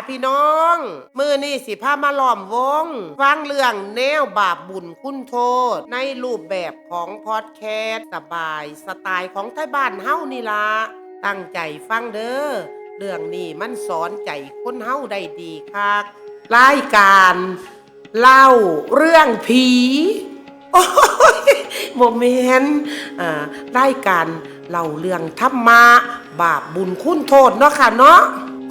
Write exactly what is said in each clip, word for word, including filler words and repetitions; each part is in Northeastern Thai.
พี่น้อง มื้อนี้สิพามาล้อมวง ฟังเรื่องแนวบาปบุญคุณโทษ ในรูปแบบของพอดแคสต์สบายสไตล์ของไทบ้านเฮานี่ล่ะ ตั้งใจฟังเด้อ เรื่องนี้มันสอนใจคนเฮาได้ดีคัก รายการเล่าเรื่องผี โอ้ย บ่แม่น อ่า รายการเล่าเรื่องธรรมะ บาปบุญคุณโทษเนาะค่ะเนาะ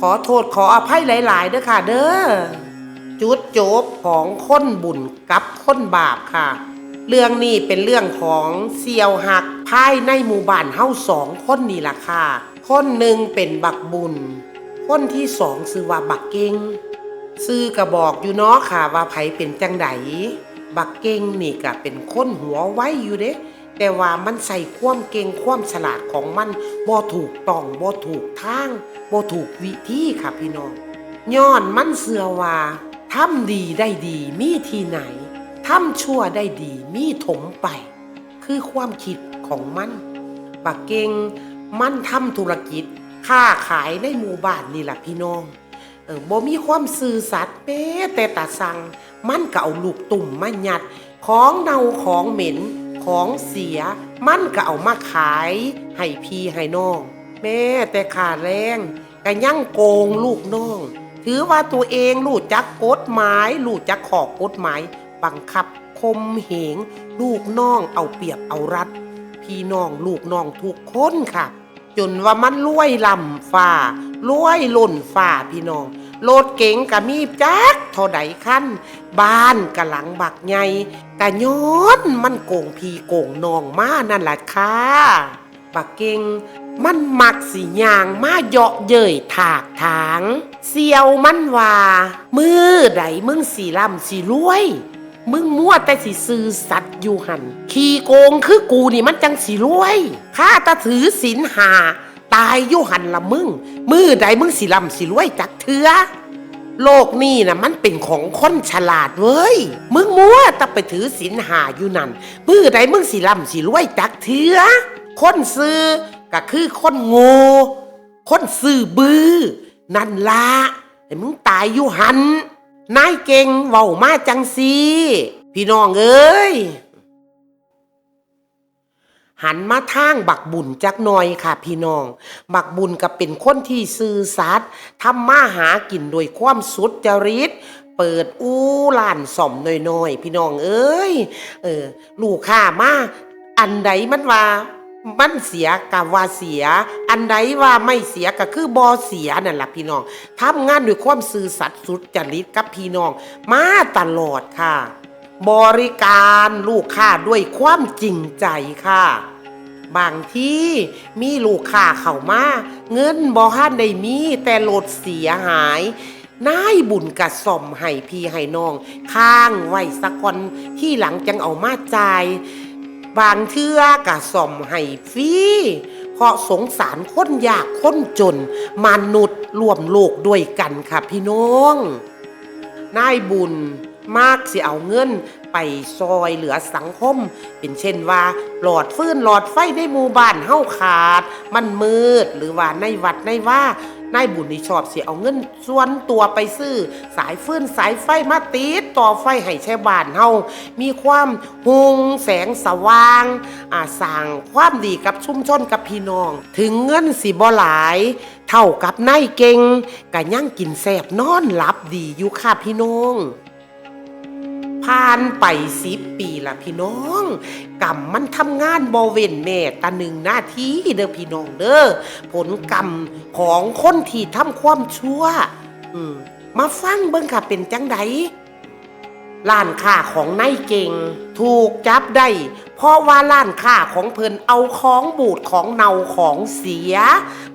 ขอโทษขออภัยหลายๆ เด้อค่ะเด้อ จุดจบของคนบุญกับคนบาปค่ะ เรื่องนี้เป็นเรื่องของเสี่ยวฮักภายในหมู่บ้านเฮาสองคนนี่ล่ะค่ะ คนหนึ่งเป็นบักบุญ คนที่สองชื่อว่าบักเก่ง ชื่อก็บอกอยู่เนาะค่ะว่าไผเป็นจั่งใด บักเก่งนี่ก็เป็นคนหัวไวอยู่เด้ แต่ว่ามันใช้ความเก่งความฉลาดของมันบ่ถูกต้อง บ่ถูกทาง บ่ถูกวิธีค่ะพี่น้อง ย้อนมันเชื่อว่า ทำดีได้ดีมีที่ไหน ทำชั่วได้ดีมีถมไป คือความคิดของมัน บักเก่งมันทำธุรกิจค้าขายในหมู่บ้านนี่ล่ะพี่น้อง เออ บ่มีความซื่อสัตย์แม้แต่ตาสั่ง มันก็เอาลูกตุ้มมายัด ของเน่าของเหม็น ของเสีย มันก็เอามาขายให้พี่ให้น้อง แม้แต่ค่าแรงก็ยังโกงลูกน้อง ถือว่าตัวเองรู้จักกฎหมาย รู้จักข้อกฎหมาย บังคับข่มเหง ลูกน้องเอาเปรียบเอารัด พี่น้องลูกน้องทุกคนค่ะ จนว่ามันรวยล้ำฟ้า รวยล้นฟ้าพี่น้อง รถเก๋งก็มีจักเท่าใดคัน บ้านก็หลังบักใหญ่ ก็ย้อนมันโกงพี่โกงน้องมานั่นล่ะค่ะ บักเก่งมันมักสิย่างมาเยาะเย้ยถากถาง เสี่ยวมันว่า มื้อใดมึงสิร่ำสิรวย มึงมัวแต่สิซื่อสัตย์อยู่หั่น ขี้โกงคือกูนี่มันจั่งสิรวย คาแต่ถือศีลห้า ตายอยู่หั่นล่ะมึง มื้อใดมึงสิร่ำสิรวยจักเทื่อ โลกนี้น่ะมันเป็นของคนฉลาดเว้ย มึงมัวแต่ไปถือศีลห้าอยู่นั่น มื้อใดมึงสิร่ำสิรวยจักเทื่อ คนซื่อก็คือคนโง่ คนซื่อบื้อ นั่นล่ะ ให้มึงตายอยู่หั่น นายเก่งเว้ามาจั่งซี้ พี่น้องเอ้ย หันมาทางบักบุญจักหน่อยค่ะพี่น้อง บักบุญก็เป็นคนที่ซื่อสัตย์ ทำมาหากินด้วยความสุจริต เปิดอู่ร้านซ่อมน้อยๆ พี่น้องเอ้ย เออ ลูกค้ามา อันใดมันว่ามันเสียก็ว่าเสีย อันใดว่าไม่เสียก็คือบ่เสียนั่นล่ะพี่น้อง ทำงานด้วยความซื่อสัตย์สุจริตกับพี่น้องมาตลอดค่ะ บริการลูกค้าด้วยความจริงใจค่ะ บางทีมีลูกค้าเข้ามา เงินบ่ทันได้มี แต่รถเสียหาย นายบุญก็ซ่อมให้พี่ให้น้อง ค้างไว้ซะก่อน ทีหลังจั่งเอามาจ่าย บางเทื่อก็ซ่อมให้ฟรี เพราะสงสารคนยากคนจน มนุษย์ร่วมโลกด้วยกันค่ะพี่น้อง นายบุญมักสิเอาเงินไปซ่อยเหลือสังคม เป็นเช่นว่า หลอดฟืนหลอดไฟในหมู่บ้านเฮาขาด มันมืด หรือว่าในวัดในวา นายบุญนี่ชอบสิเอาเงินส่วนตัวไปซื้อสายฟืนสายไฟมาติดต่อไฟให้ชาวบ้านเฮา มีความฮุ่งแสงสว่าง อ่า สร้างความดีกับชุมชนกับพี่น้อง ถึงเงินสิบ่หลาย เท่ากับนายเก่ง ก็ยังกินแซ่บนอนหลับดีอยู่ค่ะพี่น้อง ผ่านไปสิบปีละพี่น้อง กรรมมันทำงานบ่เว้นแม้แต่หนึ่งนาทีเด้อพี่น้องเด้อ ผลกรรมของคนที่ทำความชั่ว อืม มาฟังเบิ่งค่ะเป็นจั่งใด ร้านค้าของนายเก่งถูกจับได้ เพราะว่าร้านค้าของเพิ่นเอาของบูดของเน่าของเสีย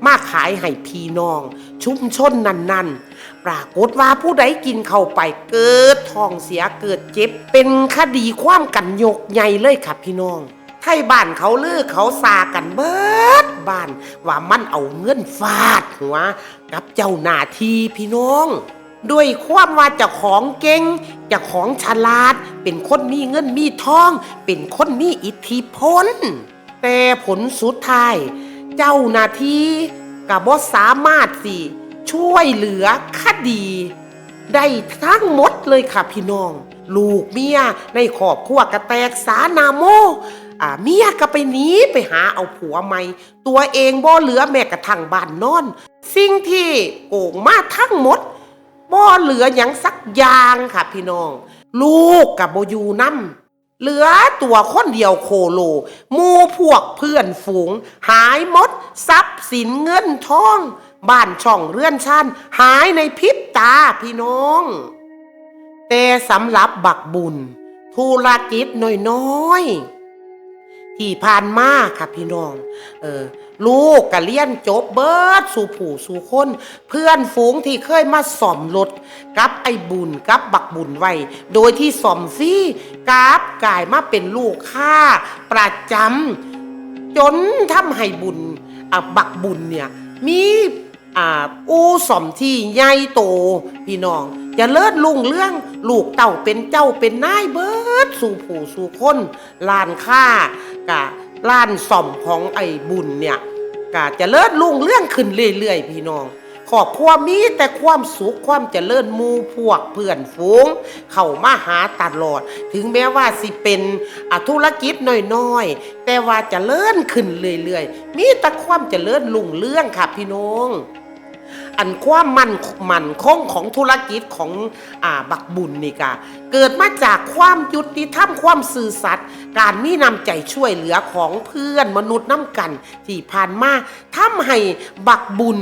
มาขายให้พี่น้องชุมชนนั้นๆ ปรากฏว่าผู้ใดกินเข้าไปเกิดท้องเสียเกิดเจ็บ เป็นคดีความกันยกใหญ่เลยค่ะพี่น้อง ไทบ้านเขาลือเขาซากันเบิดบ้าน ว่ามันเอาเงินฟาดหัวกับเจ้าหน้าที่พี่น้อง ด้วยความว่าเจ้าของเก่ง เจ้าของฉลาด เป็นคนมีเงินมีทอง เป็นคนมีอิทธิพล แต่ผลสุดท้าย เจ้าหน้าที่ก็บ่สามารถสิ ช่วยเหลือคดีได้ทั้งหมดเลยค่ะพี่น้อง ลูกเมียในครอบครัวก็แตกสานาโม อ่า เมียก็ไปหนีไปหาเอาผัวใหม่ ตัวเองบ่เหลือแม้กระทั่งบ้านนอน สิ่งที่โกงมาทั้งหมด บ่เหลือหยังสักอย่างค่ะพี่น้อง ลูกก็บ่อยู่นำ เหลือตัวคนเดียวโคโล หมู่พวกเพื่อนฝูงหายหมด ทรัพย์สินเงินทอง บ้านช่องเรือนชานหายในพริบตาพี่น้อง แต่สำหรับบักบุญ ธุรกิจน้อยๆ ที่ผ่านมาค่ะพี่น้อง เออ ลูกก็เรียนจบเบิดสู่ผู้สู่คน เพื่อนฝูงที่เคยมาซ่อมรถกับไอ้บุญกับบักบุญไว้ โดยที่ซ่อมฟรี กลับกลายมาเป็นลูกค้าประจำ จนทำให้บุญ อ่ะ บักบุญเนี่ย มี อ่า อู่ซ่อมที่ใหญ่โต พี่น้อง เจริญรุ่งเรือง ลูกเต้าเป็นเจ้าเป็นนายเบิดสู่ผู้สู่คน ร้านค้ากะร้านซ่อมของไอ้บุญเนี่ย กะเจริญรุ่งเรืองขึ้นเรื่อยๆ พี่น้อง ครอบครัวมีแต่ความสุขความเจริญ หมู่พวกเพื่อนฝูงเข้ามาหาตลอด ถึงแม้ว่าสิเป็น อ่ะ ธุรกิจน้อยๆ แต่ว่าเจริญขึ้นเรื่อยๆ มีแต่ความเจริญรุ่งเรืองค่ะพี่น้อง อันความมั่น มั่นคงของธุรกิจของ อ่า บักบุญนี่กะ เกิดมาจากความยุติธรรม ความซื่อสัตย์ การมีน้ำใจช่วยเหลือของเพื่อนมนุษย์นำกัน ที่ผ่านมาทำให้บักบุญ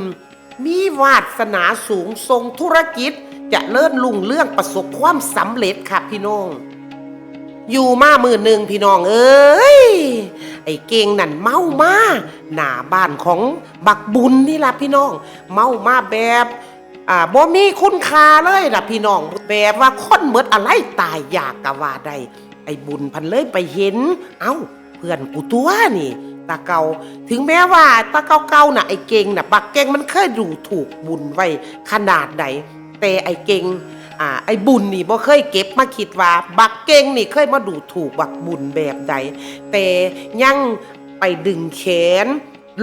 มีวาสนาสูงส่งธุรกิจเจริญรุ่งเรืองประสบความสำเร็จค่ะพี่น้อง อยู่มามื้อหนึ่งพี่น้องเอ้ย ไอ้เก่งนั่นเมามาหน้าบ้านของบักบุญนี่ล่ะพี่น้อง เมามาแบบ อ่า บ่มีคุณค่าเลยล่ะพี่น้อง แบบว่าคนหมดอะไรตายอยากก็ว่าได้ ไอ้บุญพันเลยไปเห็น เอ้า เพื่อนกูตัวนี่ ตาเก่า ถึงแม้ว่าตาเก่าๆน่ะ ไอ้เก่งน่ะ บักเก่งมันเคยดูถูกบุญไว้ขนาดใด แต่ไอ้เก่ง อ่า ไอ้บุญนี่บ่เคยเก็บมาคิดว่า บักเก่งนี่เคยมาดูถูกบักบุญแบบใด แต่ยังไปดึงแขน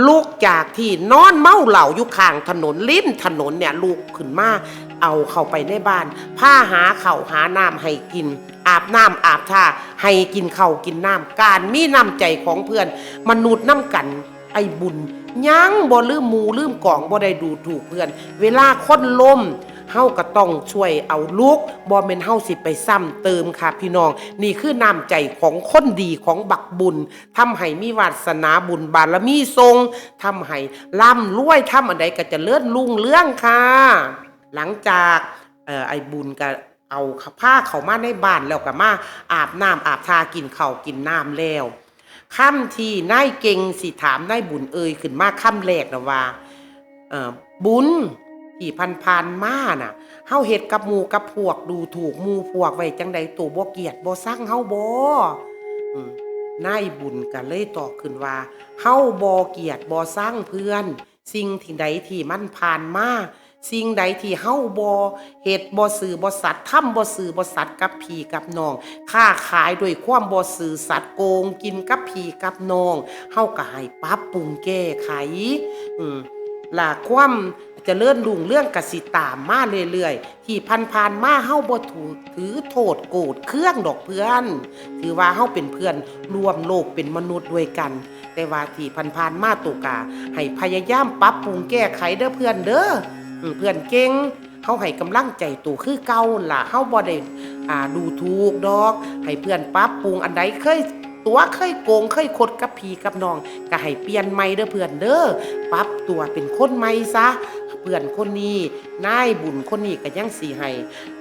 ลุกจากที่นอนเมาเหล้าอยู่ข้างถนนริมถนนเนี่ย ลุกขึ้นมาเอาเข้าไปในบ้าน พาหาข้าวหาน้ำให้กิน อาบน้ำอาบท่า ให้กินข้าวกินน้ำ การมีน้ำใจของเพื่อนมนุษย์นำกัน ไอ้บุญยังบ่ลืมหมู่ลืมกอง บ่ได้ดูถูกเพื่อน เวลาคนล้ม เฮาก็ต้องช่วยเอาลุก บ่แม่นเฮาสิไปซ้ำเติมค่ะพี่น้อง นี่คือน้ำใจของคนดีของบักบุญ ทำให้มีวาสนาบุญบารมีส่ง ทำให้ร่ำรวย ทำอันใดก็เจริญรุ่งเรืองค่ะ หลังจาก เอ่อ ไอ้บุญก็เอาพาเข้ามาในบ้านแล้วก็มาอาบน้ำอาบท่ากินข้าวกินน้ำแล้ว คำที่นายเก่งสิถามนายบุญเอ่ยขึ้นมาคำแรกนะว่า เอ่อ บุญ ที่ผ่านๆมาน่ะ เฮาเฮ็ดกับหมู่กับพวก ดูถูกหมู่พวกไว้จั่งใด โตบ่เกลียดบ่ซังเฮาบ่ อืม นายบุญก็เลยตอบขึ้นว่า เฮาบ่เกลียดบ่ซังเพื่อน สิ่งที่ใดที่มันผ่านมา สิ่งใดที่เฮาบ่เฮ็ดบ่ซื่อบ่สัตย์ ทำบ่ซื่อบ่สัตย์กับพี่กับน้อง ค้าขายด้วยความบ่ซื่อสัตย์ โกงกินกับพี่กับน้อง เฮาก็ให้ปรับปรุงแก้ไข อืม และความเจริญรุ่งเรืองก็สิตามมาเรื่อยๆ ที่ผ่านๆมาเฮาบ่ถูกถือโทษโกรธเคืองดอกเพื่อน ถือว่าเฮาเป็นเพื่อนร่วมโลก เป็นมนุษย์ด้วยกัน แต่ว่าที่ผ่านๆมาโตก็ให้พยายามปรับปรุงแก้ไขเด้อเพื่อนเด้อ อืม เพื่อนเก่ง เฮาให้กำลังใจโตคือเก่าล่ะ เฮาบ่ได้ อ่า ดูถูกดอก ให้เพื่อนปรับปรุง อันใดเคยตั๋ว เคยโกง เคยคดกับพี่กับน้อง ก็ให้เปลี่ยนใหม่เด้อเพื่อนเด้อ ปรับตัวเป็นคนใหม่ซะ เพื่อนคนนี้ นายบุญคนนี้ก็ยังสิให้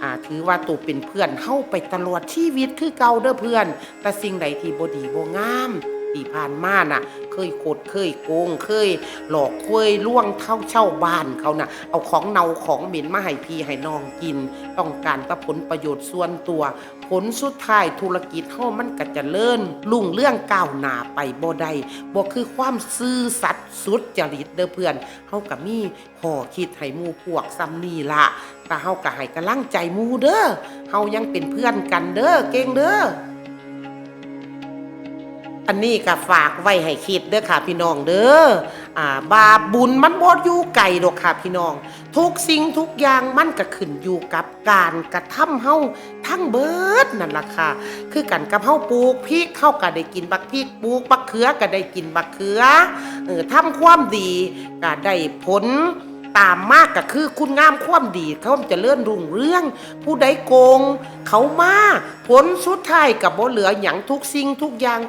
อ่า ถือว่าโตเป็นเพื่อนเฮาไปตลอดชีวิตคือเก่าเด้อเพื่อน แต่สิ่งใดที่บ่ดีบ่งาม ที่ผ่านมาน่ะ เคยคด เคยโกง เคยหลอก เคยลวงเท่าชาวบ้านเขาน่ะ เอาของเน่าของเหม็นมาให้พี่ให้น้องกิน ต้องการแต่ผลประโยชน์ส่วนตัว ผลสุดท้ายธุรกิจเฮามันก็เจริญรุ่งเรืองก้าวหน้าไปบ่ได้ บ่คือความซื่อสัตย์สุจริตเด้อเพื่อน เฮาก็มีข้อคิดให้หมู่พวกส่ำนี้ละ แต่เฮาก็ให้กำลังใจหมู่เด้อ เฮายังเป็นเพื่อนกันเด้อ เก่งเด้อ อันนี้ก็ฝากไว้ให้คิดเด้อค่ะพี่น้องเด้อ อ่า บาปบุญมันบ่อยู่ไกลดอกค่ะพี่น้อง ทุกสิ่งทุกอย่างมันก็ขึ้นอยู่กับการกระทำเฮาทั้งเบิดนั่นล่ะค่ะ คือกันกับเฮาปลูกพริก เฮาก็ได้กินบักพริก ปลูกบักเขือก็ได้กินบักเขือ เออ ทำความดีก็ได้ผลตามมา ก็คือคุณงามความดี ความเจริญรุ่งเรือง ผู้ใดโกงเขามา ผลสุดท้ายก็บ่เหลือหยัง ทุกสิ่งทุกอย่าง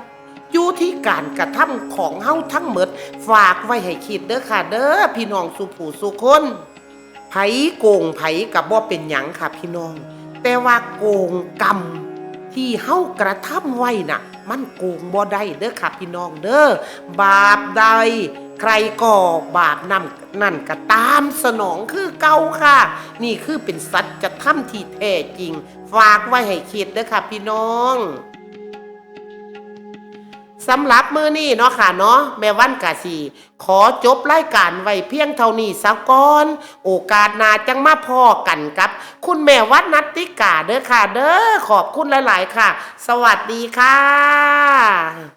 อยู่ที่การกระทำของเฮาทั้งหมด ฝากไว้ให้คิดเด้อค่ะเด้อ พี่น้องสู่ผู้สู่คน ไผโกงไผก็บ่เป็นหยังค่ะพี่น้อง แต่ว่าโกงกรรมที่เฮากระทำไว้น่ะ มันโกงบ่ได้เด้อค่ะพี่น้องเด้อ บาปใดใครก่อบาปนั้น นั่นก็ตามสนองคือเก่าค่ะ นี่คือเป็นสัจธรรมที่แท้จริง ฝากไว้ให้คิดเด้อค่ะพี่น้อง สำหรับมื้อนี้เนาะค่ะเนาะ แม่วันกะสิขอจบรายการไว้เพียงเท่านี้ซะก่อน โอกาสหน้าจั่งมาพ้อกันกับคุณแม่วันนัตติกาเด้อค่ะเด้อ ขอบคุณหลายๆ ค่ะ สวัสดีค่ะ